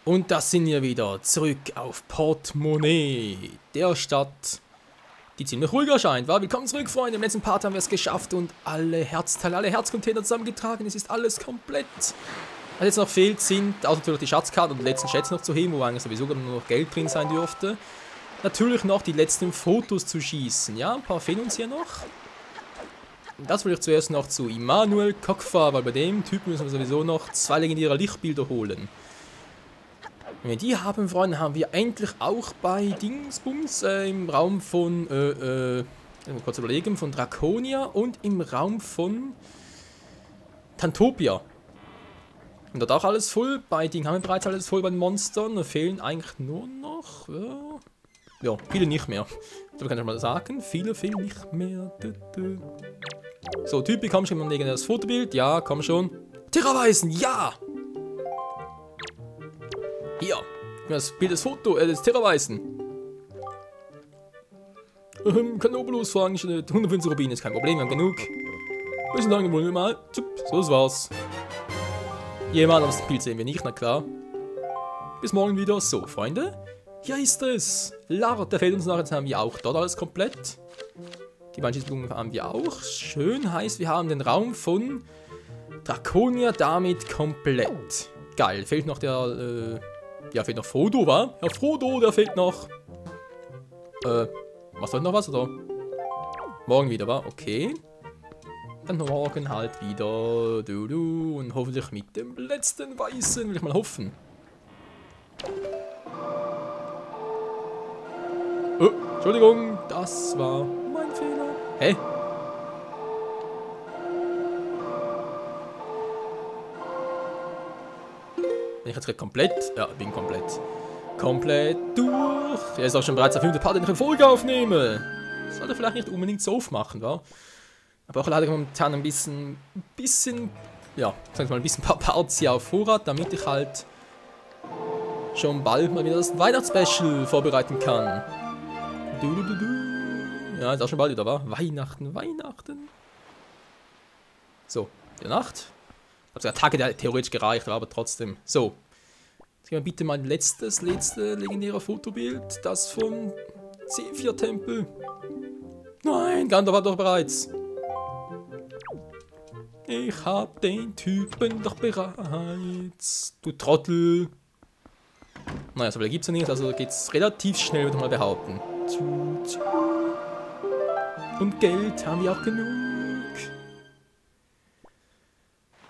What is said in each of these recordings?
Und das sind wir wieder zurück auf Portemonnaie, der Stadt, die ziemlich ruhig erscheint. Willkommen zurück, Freunde. Im letzten Part haben wir es geschafft und alle Herzteile, alle Herzcontainer zusammengetragen. Es ist alles komplett. Was jetzt noch fehlt, sind außer natürlich die Schatzkarte und die letzten Schätze noch zu heben, wo eigentlich sowieso nur noch Geld drin sein dürfte. Natürlich noch die letzten Fotos zu schießen. Ja, ein paar fehlen uns hier noch. Das will ich zuerst noch zu Immanuel Kokfa, weil bei dem Typen müssen wir sowieso noch 2 legendäre Lichtbilder holen. Wenn wir die haben, Freunde, haben wir endlich auch bei Dingsbums im Raum von, kurz überlegen, von Draconia und im Raum von Tantopia. Und dort auch alles voll. Bei Ding haben wir bereits alles voll bei den Monstern. Da fehlen eigentlich nur noch, ja, viele nicht mehr. So kann ich mal sagen. Viele fehlen nicht mehr. So, Typi, komm schon, mal das Fotobild. Ja, komm schon. Terraweisen, ja! Hier, das Bild des des Terraweisen. Kanobulus fragen, 150 Rubine ist kein Problem, wir haben genug. Bis lange wollen wir mal. So, das war's. Jemand aus dem Bild sehen wir nicht, na klar. Bis morgen wieder. So, Freunde. Hier ist es. Lard, der fehlt uns noch. Jetzt haben wir auch dort alles komplett. Die Banshee-Blumen haben wir auch. Schön heißt, wir haben den Raum von Draconia damit komplett. Geil. Fehlt noch der, ja, fehlt noch Frodo, wa? Ja, Frodo, der fehlt noch. Machst du heute noch was, oder? Morgen wieder, wa? Okay. Dann morgen halt wieder. Und hoffentlich mit dem letzten Weißen, will ich mal hoffen. Oh, Entschuldigung, das war mein Fehler. Hä? Bin ich jetzt gerade komplett? Ja, bin komplett. Komplett durch. Er ist auch schon bereits der 5. Part, den ich in Folge aufnehme. Sollte vielleicht nicht unbedingt so aufmachen, wa? Aber auch leider momentan ein bisschen, ja, sagen wir mal, ein bisschen paar Parts hier auf Vorrat, damit ich halt schon bald mal wieder das Weihnachtsspecial vorbereiten kann. Ja, ist auch schon bald wieder, wa? Weihnachten. So, die Nacht. Also der Tag hätte theoretisch gereicht, aber trotzdem. So. Jetzt gehen wir bitte mein letzte legendäre Fotobild. Das vom C4-Tempel. Nein, Gandalf war doch bereits. Ich hab den Typen doch bereits. Du Trottel. Naja, so viel gibt's ja nicht, also geht's relativ schnell, würde ich mal behaupten. Und Geld haben wir auch genug.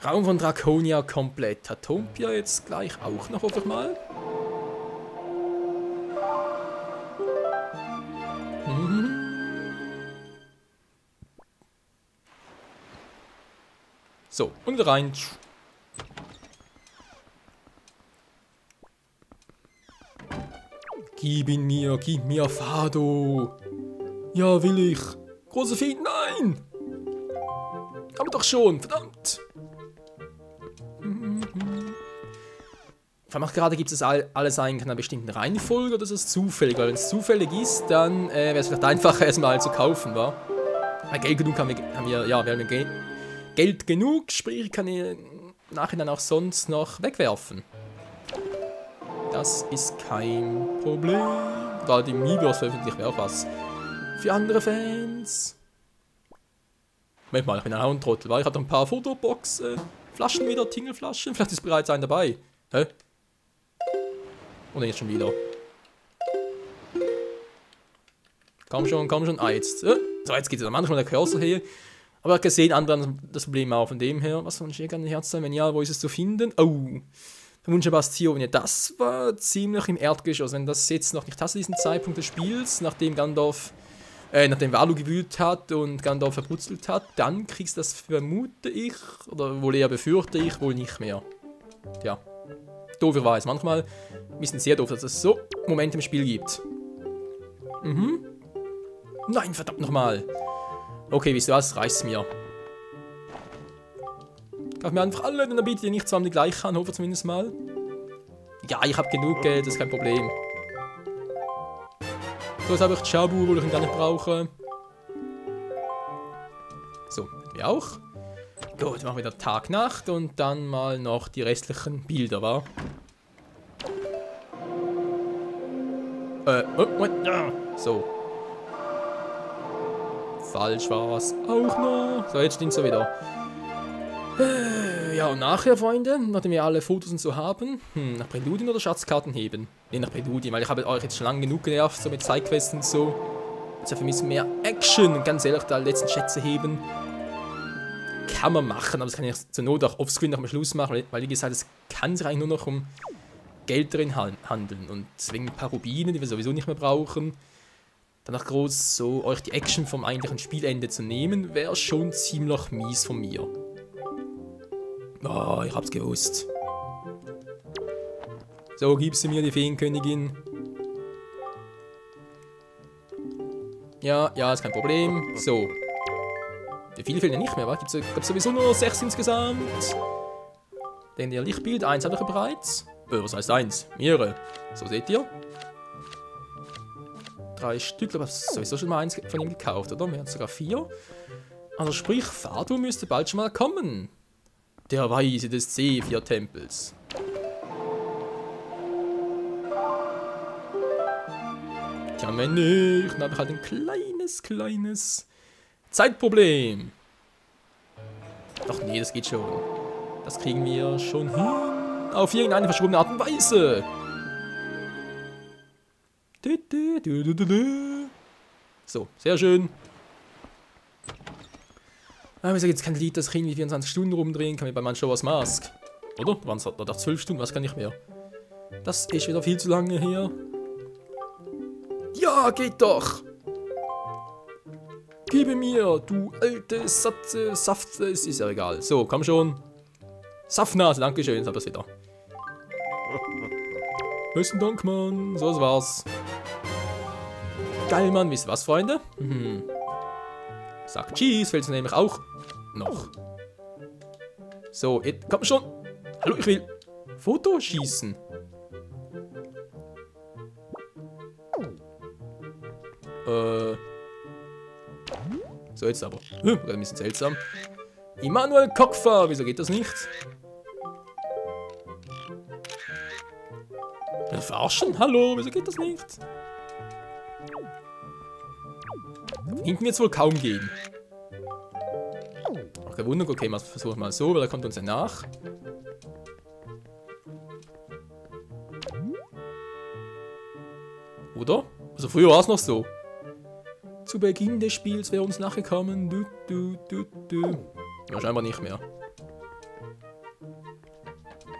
Raum von Draconia komplett. Tantopia jetzt gleich auch noch, hoffe ich mal. So, und rein. Gib mir Fado. Ja, will ich. Große Vieh, nein! Aber doch schon, verdammt! Vor allem auch gerade gibt es alles eigentlich in einer bestimmten Reihenfolge oder ist es zufällig? Weil wenn es zufällig ist, dann wäre es vielleicht einfacher erstmal zu kaufen, wa? Weil Geld genug haben wir Geld genug, sprich ich kann ihn nachher dann auch sonst noch wegwerfen. Das ist kein Problem. Gerade die Miiverse veröffentlicht wäre auch was. Für andere Fans. Moment mal, ich bin ein Houndtrottel, weil ich hatte ein paar Fotobox, Flaschen wieder, Tingelflaschen. Vielleicht ist bereits ein dabei. Hä? Oder jetzt schon wieder. Komm schon. Ah, jetzt. So, jetzt geht es manchmal der Cursor her. Aber ich habe gesehen, andere haben das Problem auch von dem her. Was von ein Herz sein? Wenn ja, wo ist es zu finden? Oh. Verwunschene Bastion. Ja, das war ziemlich im Erdgeschoss. Wenn das jetzt noch nicht hast, diesen Zeitpunkt des Spiels, nachdem Valu gewühlt hat und Gandalf verputzelt hat, dann kriegst du das, vermute ich, oder wohl eher befürchte ich, wohl nicht mehr. Ja. Doof ich weiß. Manchmal ein bisschen sehr doof, dass es so Momente im Spiel gibt. Nein, verdammt nochmal. Okay, wisst ihr was? Reicht's mir. Kauf mir einfach alle, dann bietet ihr nicht zwar die gleiche an, hoffe zumindest mal. Ja, ich habe genug Geld, das ist kein Problem. So, jetzt habe ich Chabu, wo ich ihn gar nicht brauche. So, wir auch. Gut, machen wir wieder Tag-Nacht und dann mal noch die restlichen Bilder, wa? Moment. Ja. So. Falsch war's auch noch. So, jetzt stimmt's ja wieder. Ja, und nachher, Freunde, nachdem wir alle Fotos und so haben, nach Präludien oder Schatzkarten heben? Ne, nach Präludien, weil ich habe euch jetzt schon lange genug genervt, so mit Sidequests und so. Jetzt ja für mich mehr Action. Und ganz ehrlich, da letzten Schätze heben, kann man machen, aber das kann ich zur Not auch offscreen nach dem Schluss machen, weil wie gesagt, es kann sich eigentlich nur noch um Geld drin handeln. Und deswegen ein paar Rubine, die wir sowieso nicht mehr brauchen. Danach groß so euch die Action vom eigentlichen Spielende zu nehmen, wäre schon ziemlich mies von mir. Oh, ich hab's gewusst. So, gib sie mir, die Feenkönigin. Ja, ist kein Problem. So. Wie viele fehlen ja nicht mehr, wa? Gibt's sowieso nur 6 insgesamt. Denn ihr Lichtbild, 1 habe ich bereits. Was heißt 1? Mehrere. So seht ihr. 3 Stück, aber sowieso schon mal 1 von ihm gekauft, oder? Wir haben sogar 4. Also sprich, Fado müsste bald schon mal kommen. Der Weise des C4-Tempels. Tja, wenn nicht, dann habe ich halt ein kleines Zeitproblem. Doch nee, das geht schon. Das kriegen wir schon hin. Auf irgendeine verschobene Art und Weise. So, sehr schön. Aber ich sage jetzt kein Lied, das irgendwie 24 Stunden rumdrehen kann, wie bei Majora's Mask. Oder? Waren es doch 12 Stunden, was kann ich mehr? Das ist wieder viel zu lange her. Ja, geht doch! Gebe mir, du alte Saft, es ist ja egal. So, komm schon. Saftnase, dankeschön, jetzt hab ich's wieder. Besten Dank, Mann. So, das war's. Geil, Mann. Wisst ihr was, Freunde? Sag Cheese, fällt es nämlich auch noch. So, jetzt, komm schon. Hallo, ich will Foto schießen. So, jetzt aber. Ein bisschen seltsam. Immanuel Kokfa, wieso geht das nicht? Verarschen? Hallo, wieso geht das nicht? Hinten wird es wohl kaum gehen. Ach, kein Wunder, okay, versuchen wir mal so, weil er kommt uns ja nach. Oder? Also früher war es noch so. Zu Beginn des Spiels wäre uns nachgekommen. Ja, scheinbar nicht mehr.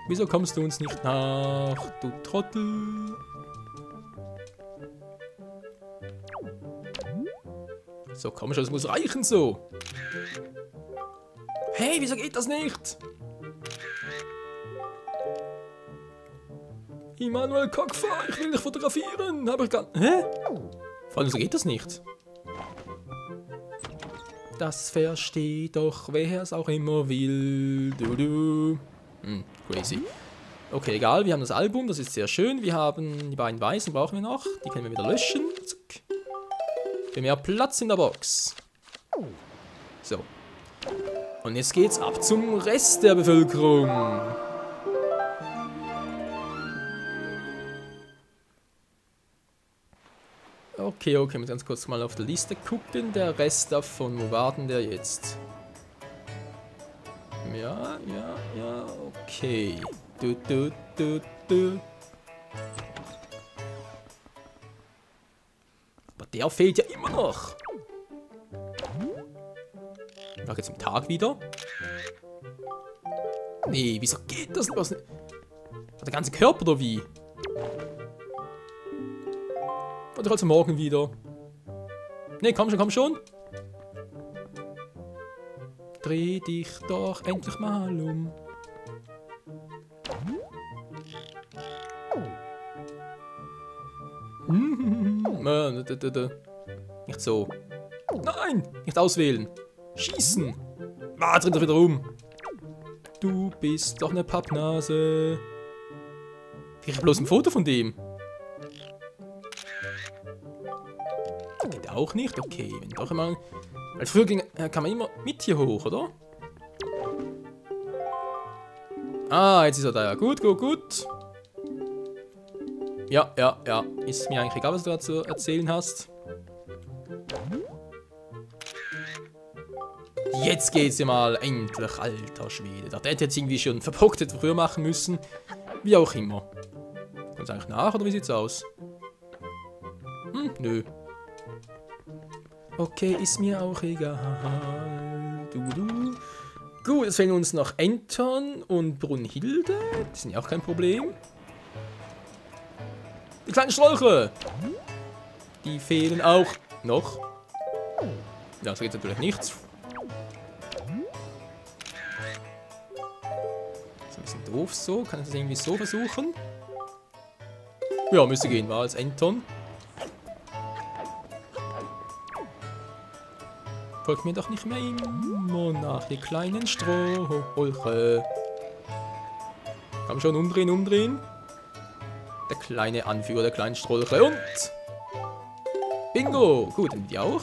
Wieso kommst du uns nicht nach, du Trottel? So, komm schon, das muss reichen so. Hey, wieso geht das nicht? Immanuel Kokfa, ich will dich fotografieren. Hab ich gar... Hä? Vor allem, wieso geht das nicht? Das versteht doch, wer es auch immer will. Crazy. Okay, egal, wir haben das Album, das ist sehr schön. Wir haben die beiden Weißen, brauchen wir noch. Die können wir wieder löschen. Zack. Für mehr Platz in der Box. So. Und jetzt geht's ab zum Rest der Bevölkerung. Okay, ich muss ganz kurz mal auf der Liste gucken. Der Rest davon, wo war denn der jetzt? Ja, okay. Aber der fehlt ja immer noch. Ich mache jetzt am Tag wieder. Nee, wieso geht das nicht? Hat der ganze Körper oder wie? Oder also morgen wieder. Nee, komm schon. Dreh dich doch endlich mal um. Nicht so. Nein, nicht auswählen. Schießen. Ah, dreht doch wieder um. Du bist doch eine Pappnase. Ich hab bloß ein Foto von dem. Geht auch nicht? Okay, wenn doch immer... Weil früher kann man immer mit hier hoch, oder? Ah, jetzt ist er da. Ja, gut. Ja. Ist mir eigentlich egal, was du dazu erzählen hast. Jetzt geht's ja mal endlich, alter Schwede. Der hätte jetzt irgendwie schon verpockt früher machen müssen. Wie auch immer. Kommt's eigentlich nach, oder wie sieht's aus? Nö. Okay, ist mir auch egal. Gut, es fehlen uns noch Anton und Brunhilde. Die sind ja auch kein Problem. Die kleinen Strolche. Die fehlen auch noch. Ja, so geht natürlich nichts. Ist ein bisschen doof so. Kann ich das irgendwie so versuchen? Ja, müsste gehen, war als Anton. Folgt mir doch nicht mehr immer nach, ihr kleinen Strolche. Komm schon, umdrehen. Der kleine Anführer der kleinen Strolche und... Bingo! Gut, und die auch.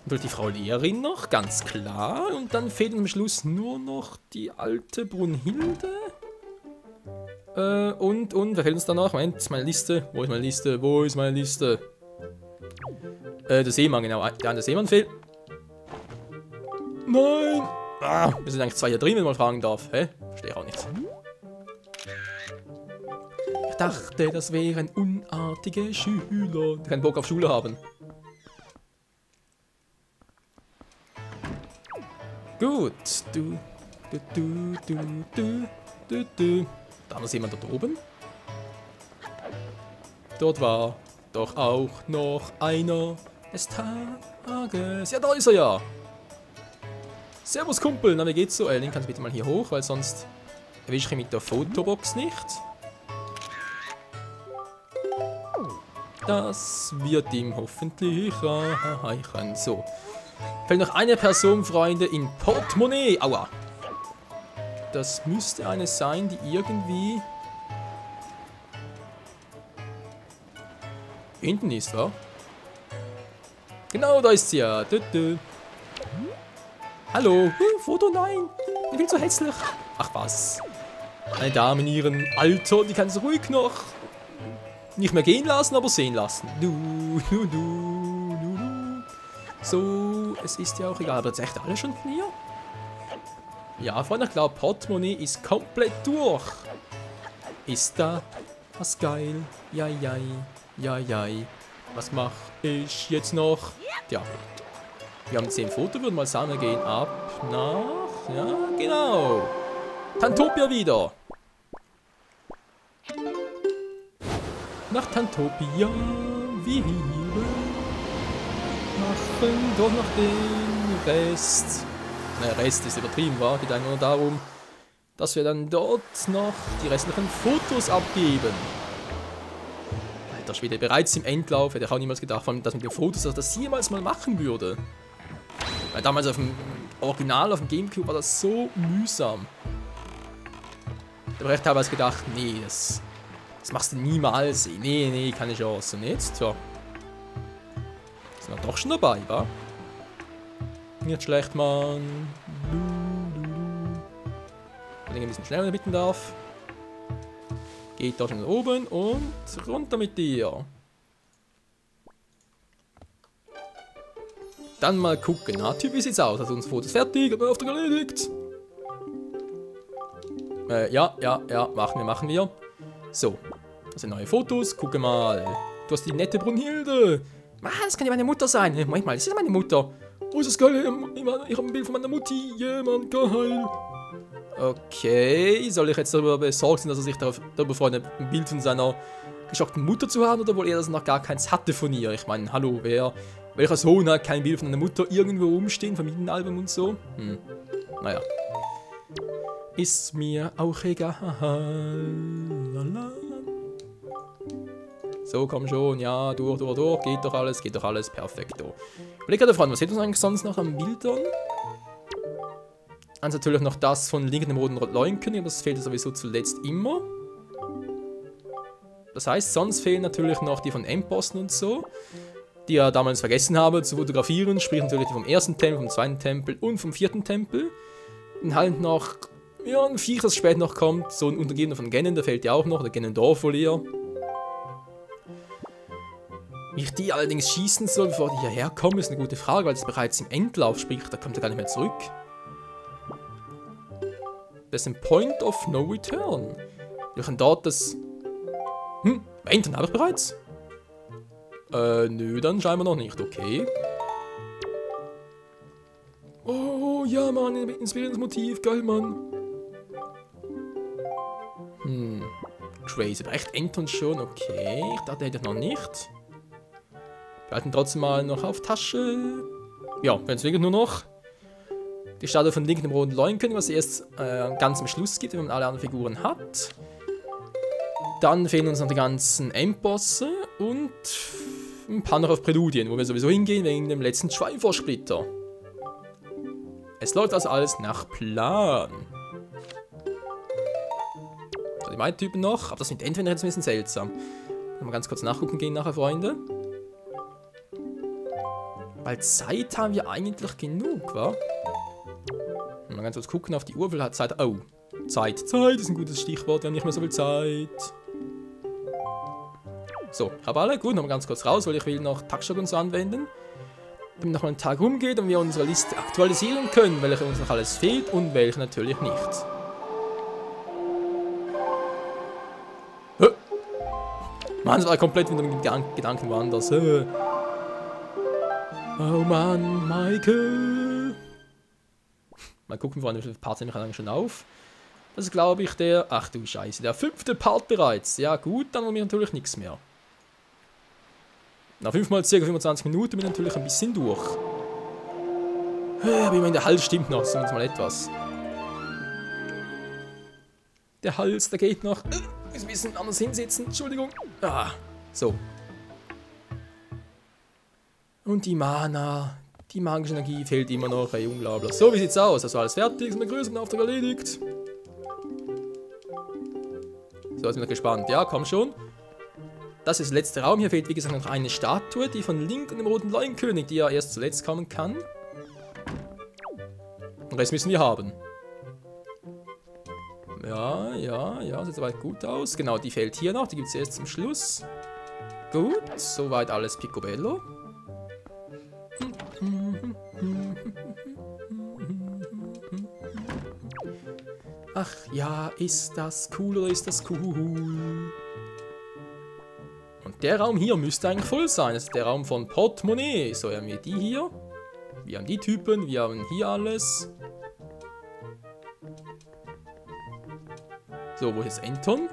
Und die Frau Lehrerin noch, ganz klar. Und dann fehlt am Schluss nur noch die alte Brunhilde. Und, wer fehlt uns da noch? Moment, meine Liste. Wo ist meine Liste? Der Seemann, genau. Der Seemann fehlt. Nein! Wir sind eigentlich 2 hier drin, wenn man fragen darf. Hä? Verstehe ich auch nicht. Ich dachte, das wären unartige Schüler, die keinen Bock auf Schule haben. Gut. Da ist jemand dort oben. Dort war doch auch noch einer des Tages. Ja, da ist er ja. Servus Kumpel, na wie geht's so? Link, kannst du bitte mal hier hoch, weil sonst erwische ich ihn mit der Fotobox nicht. Das wird ihm hoffentlich reichen. So. Fällt noch eine Person, Freunde, in Portemonnaie. Aua. Das müsste eine sein, die irgendwie hinten ist, wa? Genau, da ist sie ja. Hallo. Foto, nein. Ich bin zu hässlich. Ach was. Eine Dame in ihrem Alter, die kann es ruhig noch nicht mehr gehen lassen, aber sehen lassen. So, es ist ja auch egal. Aber jetzt echt alle schon hier? Ja, Freunde, ich glaube, Portemonnaie ist komplett durch. Ist da was geil? Ja. Was mache ich jetzt noch? Tja. Wir haben 10 Fotos, würden mal sagen, wir gehen ab nach... Ja, genau. Tantopia wieder. Nach Tantopia wir machen doch noch den Rest. Der Rest ist übertrieben, war. Geht einfach nur darum, dass wir dann dort noch die restlichen Fotos abgeben. Alter Schwede, bereits im Endlauf hätte ich auch niemals gedacht, dass mit den Fotos, dass ich das jemals mal machen würde. Weil damals auf dem Original, auf dem Gamecube, war das so mühsam. Da habe ich teilweise gedacht, nee, das machst du niemals. Nee, keine Chance. Und jetzt, so. Sind wir doch schon dabei, wa? Nicht schlecht, Mann. Wenn ich ein bisschen schneller bitten darf. Geht da schon nach oben und runter mit dir. Dann mal gucken. Na, Typ, wie sieht's aus? Hat unsere Fotos fertig? Hat man Auftrag erledigt? Ja. Machen wir. So. Das sind neue Fotos. Gucke mal. Du hast die nette Brunhilde. Das kann ja meine Mutter sein. Moment mal, das ist meine Mutter. Oh, ist das geil. Ich habe ein Bild von meiner Mutti. Jemand geil. Okay. Soll ich jetzt darüber besorgt sein, dass er sich darüber freut, ein Bild von seiner geschockten Mutter zu haben? Oder wohl eher, dass er noch gar keins hatte von ihr? Ich meine, hallo, welcher Sohn hat kein Bild von einer Mutter irgendwo rumstehen? Familienalbum und so? Naja. Ist mir auch egal. So, komm schon, ja, durch, geht doch alles, perfekto. Blicker der Freund, was seht ihr eigentlich sonst noch an Bildern? Also natürlich noch das von Link in dem roten Leuenkönig, aber das fehlt sowieso zuletzt immer. Das heißt, sonst fehlen natürlich noch die von Endbossen und so, die ja damals vergessen habe zu fotografieren, sprich natürlich die vom ersten Tempel, vom zweiten Tempel und vom vierten Tempel. Und halt noch, ja, ein Viech, das später noch kommt, so ein Untergebener von Ganon, der fehlt ja auch noch, der Ganondorf wohl eher. Wie ich die allerdings schießen soll, bevor die hierher kommen, ist eine gute Frage, weil es bereits im Endlauf, sprich, da kommt er gar nicht mehr zurück. Das ist ein Point of No Return. Wir können dort das... Enten habe ich bereits? Nö, dann scheinbar noch nicht, okay. Oh, ja, Mann, inspirierendes Motiv, geil, Mann. Crazy, aber echt Enton schon, okay. Ich dachte, hätte ich noch nicht. Wir halten trotzdem mal noch auf Tasche. Ja, wenn es wirklich nur noch die Statue von Link im roten Leuenkönig, was erst ganz am Schluss gibt, wenn man alle anderen Figuren hat. Dann fehlen uns noch die ganzen Endbosse und ein paar noch auf Präludien, wo wir sowieso hingehen wegen dem letzten Triforce-Splitter. Es läuft also alles nach Plan. So, die beiden Typen noch, aber das mit Enten jetzt ein bisschen seltsam. Mal ganz kurz nachgucken gehen nachher, Freunde. Weil Zeit haben wir eigentlich genug, wa? Mal ganz kurz gucken auf die Uhr, weil hat Zeit. Oh, Zeit. Zeit ist ein gutes Stichwort, wir haben nicht mehr so viel Zeit. So, ich habe alle. Gut, nochmal ganz kurz raus, weil ich will noch Taktstock und so anwenden. Damit nochmal ein Tag rumgeht und wir unsere Liste aktualisieren können, welche uns noch alles fehlt und welche natürlich nicht. Mann, das war komplett wieder mit Gedanken woanders. Oh Mann, Michael. Mal gucken, wie viele Parts nehme ich eigentlich schon auf. Das ist, glaube ich, der... Ach du Scheiße, der 5. Part bereits. Ja gut, dann haben wir natürlich nichts mehr. Nach 5 mal ca. 25 Minuten bin ich natürlich ein bisschen durch. Aber ich meine, der Hals stimmt noch, zumindest mal etwas. Der Hals, der geht noch. Ich muss ein bisschen anders hinsetzen, Entschuldigung. Ah, so. Und die Mana, die magische Energie fehlt immer noch, ey, unglaublich. So, wie sieht's aus? Also alles fertig, ist mein größeren Auftrag erledigt. So, jetzt bin ich gespannt. Ja, komm schon. Das ist der letzte Raum. Hier fehlt, wie gesagt, noch eine Statue, die von Link und dem roten Leuenkönig, die ja erst zuletzt kommen kann. Den Rest müssen wir haben. Ja, sieht soweit gut aus. Genau, die fehlt hier noch, die gibt es erst zum Schluss. Gut, soweit alles picobello. Ach ja, ist das cool oder ist das cool? Und der Raum hier müsste eigentlich voll sein. Das ist der Raum von Portemonnaie. So, haben wir die hier. Wir haben die Typen, wir haben hier alles. So, wo ist Enton?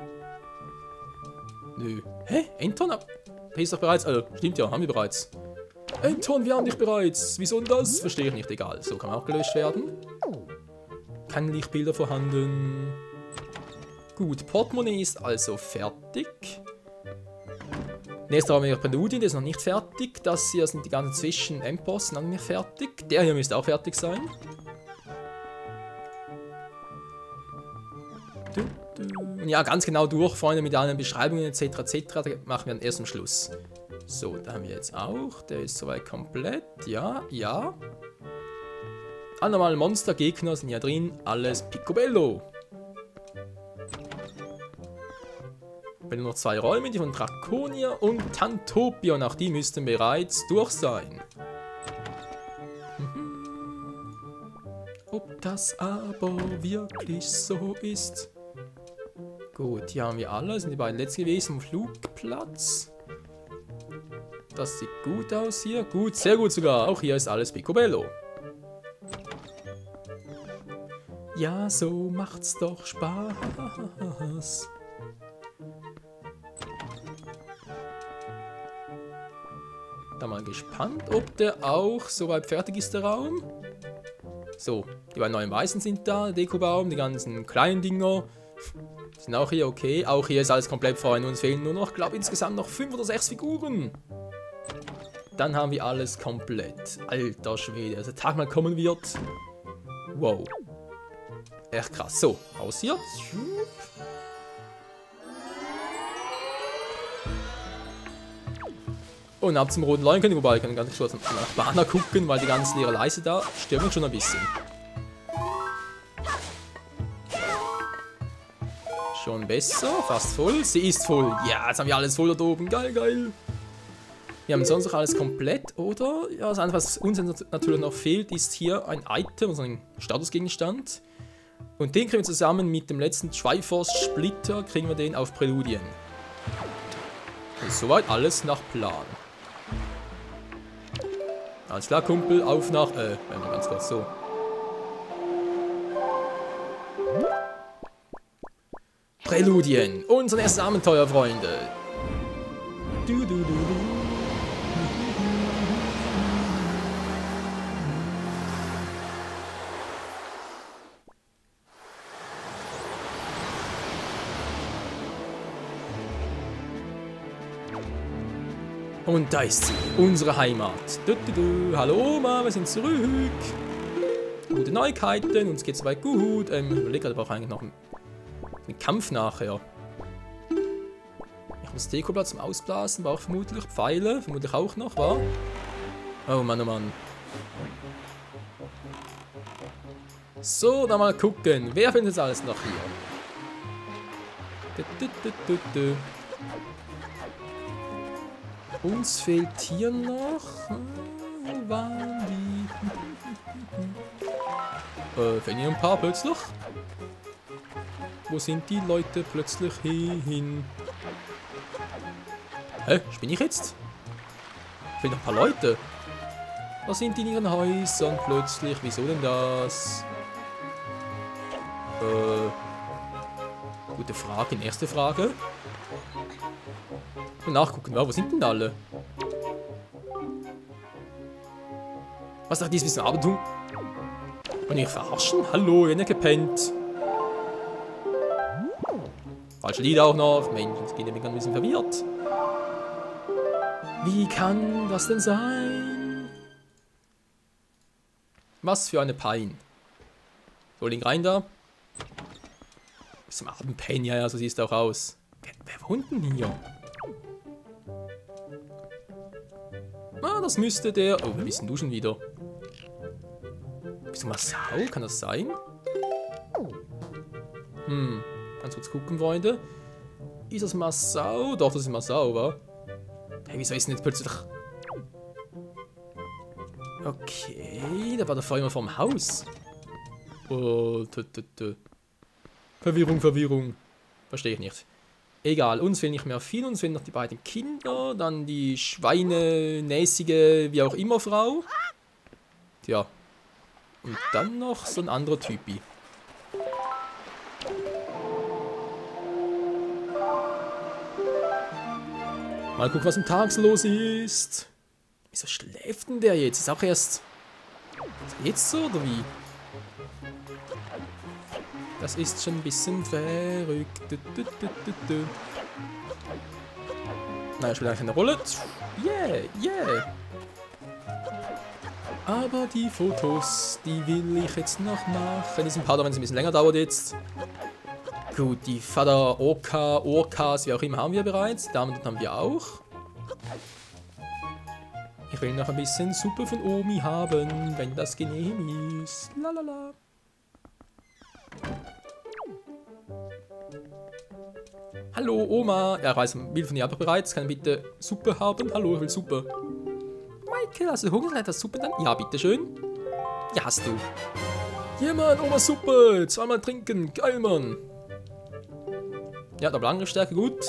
Nö. Hä? Enton? Da ist doch bereits. Stimmt ja, haben wir bereits. Enton, wir haben dich bereits. Wieso denn das? Verstehe ich nicht. Egal. So, kann auch gelöscht werden. Keine Lichtbilder vorhanden. Gut, Portemonnaie ist also fertig. Nächster haben wir Präludien, der ist noch nicht fertig. Das hier sind die ganzen Zwischen-Endbossen noch nicht fertig. Der hier müsste auch fertig sein. Und ja, ganz genau durch, Freunde, mit allen Beschreibungen etc. Da machen wir dann erst am Schluss. So, da haben wir jetzt auch. Der ist soweit komplett. Ja. Alle normalen Monster-Gegner sind hier drin. Alles picobello. Wir haben noch 2 Räume, die von Draconia und Tantopia. Und auch die müssten bereits durch sein. Ob das aber wirklich so ist? Gut, hier haben wir alle. Das sind die beiden letzten gewesen am Flugplatz. Das sieht gut aus hier. Gut, sehr gut sogar. Auch hier ist alles picobello. Ja, so macht's doch Spaß. Da mal gespannt, ob der auch soweit fertig ist, der Raum. So, die beiden neuen Weißen sind da, der Dekobaum, die ganzen kleinen Dinger. Sind auch hier okay. Auch hier ist alles komplett Freunde. Uns fehlen nur noch, glaube ich, insgesamt noch 5 oder 6 Figuren. Dann haben wir alles komplett. Alter Schwede, als der Tag mal kommen wird. Wow. Echt krass. So, raus hier. Und ab zum roten Leuenkönig, wobei ich kann ganz kurz nach Bana gucken, weil die ganzen leere Leiste da stören schon ein bisschen. Schon besser, fast voll. Sie ist voll. Ja, jetzt haben wir alles voll da oben. Geil, geil. Wir haben sonst noch alles komplett, oder? Ja, das Einzige, was uns natürlich noch fehlt, ist hier ein Item, also ein Statusgegenstand. Und den kriegen wir zusammen mit dem letzten Triforce-Splitter, kriegen wir den auf Präludien. Ist soweit alles nach Plan. Alles klar, Kumpel, auf nach... ganz kurz, so. Präludien, unser erstes Abenteuer, Freunde. Du, du, du, du. Und da ist sie, unsere Heimat. Du, du, du. Hallo Oma, wir sind zurück. Gute Neuigkeiten, uns geht's soweit gut. Ich überlege gerade, brauche eigentlich noch einen Kampf nachher. Ich habe das Dekoblatt zum Ausblasen, brauche vermutlich Pfeile, vermutlich auch noch, wa? Oh Mann, oh Mann. So, dann mal gucken, wer findet jetzt alles noch hier? Du, du, du, du. Uns fehlt hier noch... Wo waren die? Fehlen hier ein paar plötzlich? Wo sind die Leute plötzlich hin? Hä? Spinne ich jetzt? Fehlen noch ein paar Leute. Was sind die in ihren Häusern plötzlich? Wieso denn das? Gute Frage. Erste Frage. Nachgucken, wo sind denn alle? Was nach diesem bisschen Abend tun? Und ich verarschen? Hallo, ihr habt nicht gepennt. Falsche Lied auch noch. Mensch, jetzt geht mir ein bisschen verwirrt. Wie kann das denn sein? Was für eine Pein. So, Link rein da. Bis zum Abendpennen, ja, so sieht es auch aus. Wer wohnt denn hier? Ah, das müsste der... Oh, wer bist denn du schon wieder? Bist du Masao? Kann das sein? Ganz kurz gucken, Freunde. Ist das Masao? Doch, das ist Masao, wa? Hey, wieso ist denn jetzt plötzlich... Okay, da war der vorher immer vorm Haus. Oh, Verwirrung. Verstehe ich nicht. Egal, uns fehlen nicht mehr viel, uns fehlen noch die beiden Kinder, dann die schweinenäßige, wie auch immer, Frau. Tja. Und dann noch so ein anderer Typi. Mal gucken, was im Tags los ist. Wieso schläft denn der jetzt? Ist auch erst... Jetzt so, oder wie? Das ist schon ein bisschen verrückt. Nein, spielt eigentlich keine Rolle. Yeah. Aber die Fotos, die will ich jetzt noch machen. Diesen Part, wenn es ein bisschen länger dauert jetzt. Gut, die Vater Orcas, wie auch immer, haben wir bereits. Die Damen haben wir auch. Ich will noch ein bisschen Suppe von Omi haben, wenn das genehm ist. Lalala. Hallo Oma, er will von ihr einfach bereits. Kann bitte Suppe haben? Hallo, ich will Suppe. Michael, hast du Hunger? Hat das Suppe dann? Ja, bitteschön. Ja, hast du. Hier, Mann, Oma Suppe. Zweimal trinken. Geil, Mann. Ja, der Angriffsstärke, gut.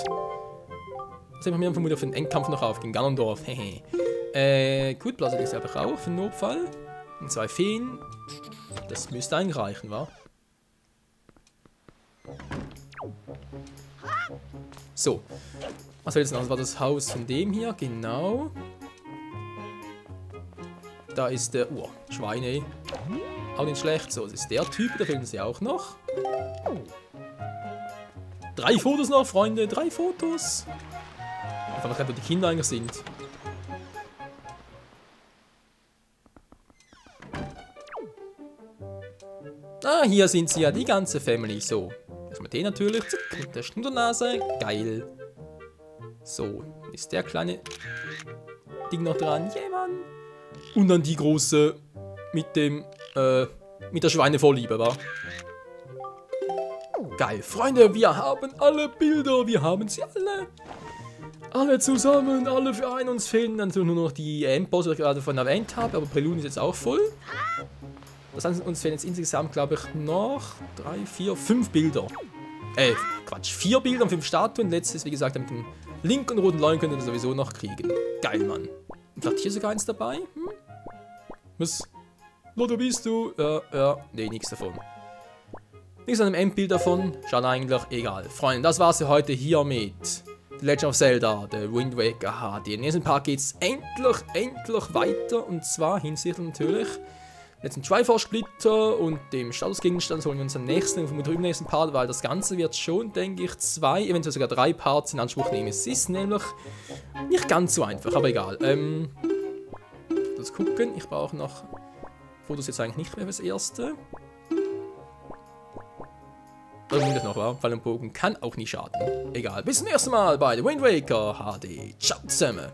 Jetzt haben wir vermutlich auf den Endkampf noch auf, gegen Ganondorf. Gut, blase ich einfach auch für den Notfall. Und 2 Feen. Das müsste eigentlich reichen, wa? So. Was soll jetzt noch? Das war das Haus von dem hier, genau. Da ist der... Oh, Schweine. Auch nicht schlecht. So, das ist der Typ, da fehlen sie auch noch. 3 Fotos noch, Freunde, 3 Fotos. Ich frage mich, wo die Kinder eigentlich sind. Ah, hier sind sie ja, die ganze Family. So, erstmal den natürlich. Zack, mit der Schnudernase. Geil. So, ist der kleine Ding noch dran. Yeah, Mann. Und dann die große mit dem, mit der Schweinevorliebe, wa? Geil. Freunde, wir haben alle Bilder. Wir haben sie alle. Alle zusammen, alle für einen. Uns fehlen dann nur noch die Endbosse, die ich gerade davon erwähnt habe. Aber Prelun ist jetzt auch voll. Das heißt, uns fehlen jetzt insgesamt, glaube ich, noch 3, 4, 5 Bilder. Quatsch, 4 Bilder und 5 Statuen. Letztes, wie gesagt, mit dem linken roten Leuen könnt ihr sowieso noch kriegen. Geil, Mann. Und vielleicht hier sogar eins dabei? Was? Wo bist du? Nee, nichts davon. Nichts an einem Endbild davon. Schade eigentlich, egal. Freunde, das war's für heute hier mit The Legend of Zelda, The Wind Waker HD. Im nächsten Part geht's endlich weiter. Und zwar hinsichtlich natürlich letzten Triforce-Splitter und dem Statusgegenstand holen wir uns am nächsten, vermutlich im nächsten Part, weil das Ganze wird schon, denke ich, 2, eventuell sogar 3 Parts in Anspruch nehmen. Es ist nämlich nicht ganz so einfach, aber egal. Das gucken, ich brauche noch Fotos jetzt eigentlich nicht mehr fürs Erste. Oder muss ich noch, wa? Weil ein Bogen kann auch nicht schaden. Egal, bis zum nächsten Mal bei The Wind Waker HD. Ciao zusammen.